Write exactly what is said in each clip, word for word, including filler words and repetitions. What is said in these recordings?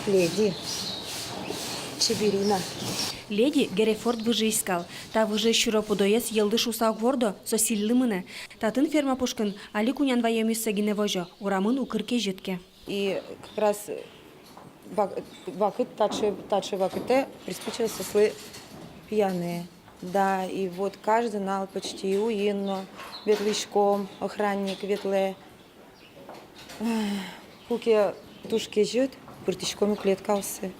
Леди. Чеберина. Леди — Герефорд выжыысь скал. Та выжыысь сюро пудоез йӧлды шуыса уг вордо, со сӥльлы мынэ. Татын ферма пушкын али кунян ваёмъёссэ гинэ возё, урамын укыр кезьыт ке. И как раз вак-, вакыт, таӵе, таӵе вакытэ приспичило соослы пияны. Да, и вот каждый нунал почти, и уин но ветлӥськом, охранник ветлэ. Куке туж кезьыт, пыртӥськом клеткаосы.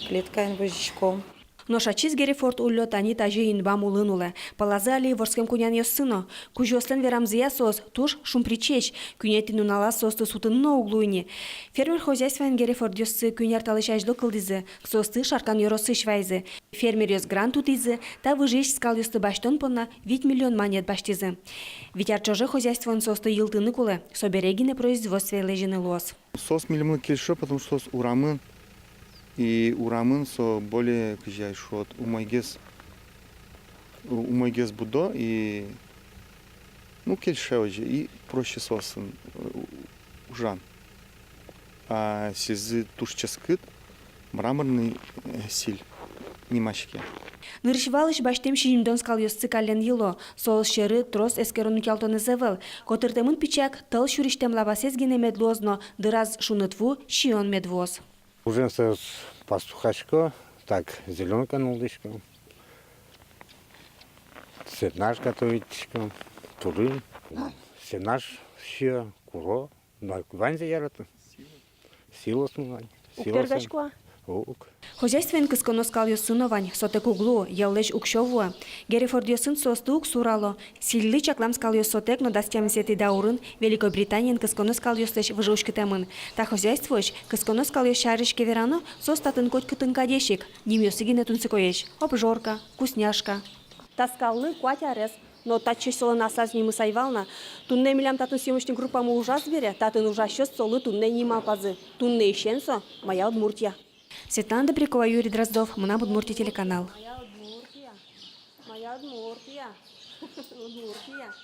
Клеткаен возиськом. Нош ачиз Герефорд уллё тани тазьы инбам улын улэ. Пӧлазы али вордскем кунянъёссы но. Кузёослэн верамзыя, соос туж шумпричесь. Куинетӥ нуналаз соосты сутыны но уг луы ини. Фермер хозяйствоен Герефордъёссы куинь ар талэсь азьло кылдӥзы. Соосты Шаркан ёросысь вайизы. Фермеръёс грант утӥзы, та выжыысь скалъёсты басьтон понна вить миллион манет басьтӥзы. Вить ар ӵоже хозяйствоын соосты йылтыны кулэ, собере гинэ производствое лэзьыны луоз. Соос милемлы кельшо, потому что соос урамын, и урамын со более, кызьы ай шуод, умойгес, у-, умойгес будо, и, ну, кельше озьы, и проще соосын, э, у-, ужан. А сӥзьы туж ческыт, мраморный, э, сӥль нимаське. Нырысь валысь басьтэм сизьымдон скалъёссы каллен йыло, соос сьӧры трос эскерон-утялтонэз ӧвӧл. Котыртэмын пичак, тӧл сюрисьтэм лабасэз гинэ мед луоз но, дыраз шуныт ву, сиён мед вуоз. Ужен соос пастухасько, так, зелёнка нуллӥсько, сенаж готовитьтӥсько, турын, сенаж сиё, куро. Но ваньзэ ярато. Силос но вань. Уг пергасько-а? Уг. Хозяйствоын кысконо скалъёссы но вань, сотэк уг луы, йӧллэсь уксё вуэ. Герефордъёсын соосты уг сурало. Сӥльлы чаклам скалъёс сотэк но дас тямысэтӥ даурын Великобританиын кысконо скалъёслэсь выжы уськытэмын. Та хозяйствоысь, кысконо скалъёс сярысь ке верано, соос татын котькытын кадесь ик, нимъёссы гинэ тунсыкоесь: обжорка, вкусняшка. Та скаллы куать арес. Но татчыозь солэн асаз нимыз ӧй вал на. Туннэ милям татын съёмочной группамы ужаз бере, татын ужасьёс солы туннэ ним малпазы. Туннэысен со «Моя Удмуртия». Светлана Добрякова, Юрий Дроздов, «Мынам Удмуртие» телеканал. «Моя Удмуртия, моя Удмуртия, Удмуртия».